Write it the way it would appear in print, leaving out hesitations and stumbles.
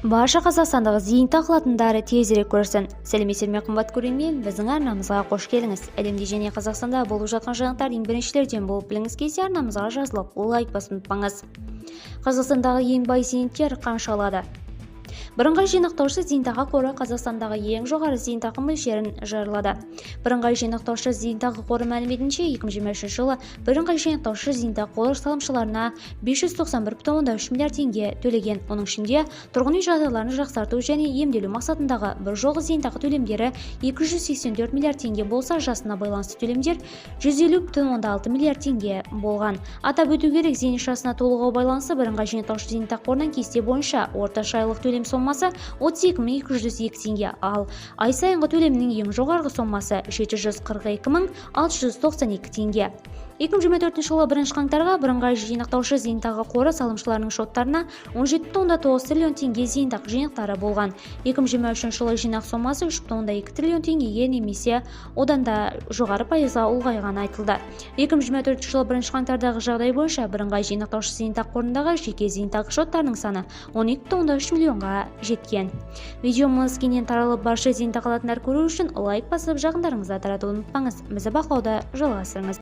Барша қазақстандық зейнетақы алатындар тезірек көрсін! Сәлеметсіздер ме, қымбат көрермен! Біздің арнамызға қош келдіңіз! Әлемде және Қазақстанда болып жатқан жаңалықтарды ең біріншілерден болып білгіңіз келсе, арнамызға жазылып, лайк басуды ұмытпаңыз. Қазақстандағы ең бай зейнеткер қанша алады? Бірыңғай жинақтаушы зейнетақы қоры Қазақстандағы ең жоғары зейнетақы мөлшерін жариялады. Бірыңғай жинақтаушы зейнетақы қоры мәліметінше, 2023 жылы Бірыңғай жинақтаушы зейнетақы қоры салымшыларына 591,3 миллиард теңге төлеген. Оның ішінде тұрғын үй жағдайларын жақсарту және емделу мақсатындағы бір жолғы зейнетақы төлемдері 284 миллиард теңге болса, жасына байланысты төлемдер 150,6 миллиард теңге болған. Атап өту керек, зейнет жасына толығуға байланысты Бірыңғай жинақтаушы зейнетақы қорынан кесте бойынша орташа айлық төлем сомасы 32 202 теңге, ал ай сайынғы төлемнің ең жоғарғы сомасы 742 692 теңге. 2024 жылы бірінші қаңтарға Бірыңғай жинақтаушы зейнетақы қоры салымшыларының шоттарына 17,9 триллион теңге зейнетақы жинақтары болған. 2023 жылы жинақ сомасы 3,2 триллион теңгеге немесе одан да жоғары пайызға ұлғайғаны айтылды. 2024 жылы бірінші қаңтардағы жағдай бойынша Бірыңғай жинақтаушы зейнетақы қорындағы жеке зейнетақы шоттарының саны 12,3 миллионға жеткен. Видеомыз кеңінен таралып, барша зейнетақы алатындар көру үшін лайк басып, жақындарыңызға таратуды ұмытпаңыз. Бізді бақылауды жалғастырыңыз.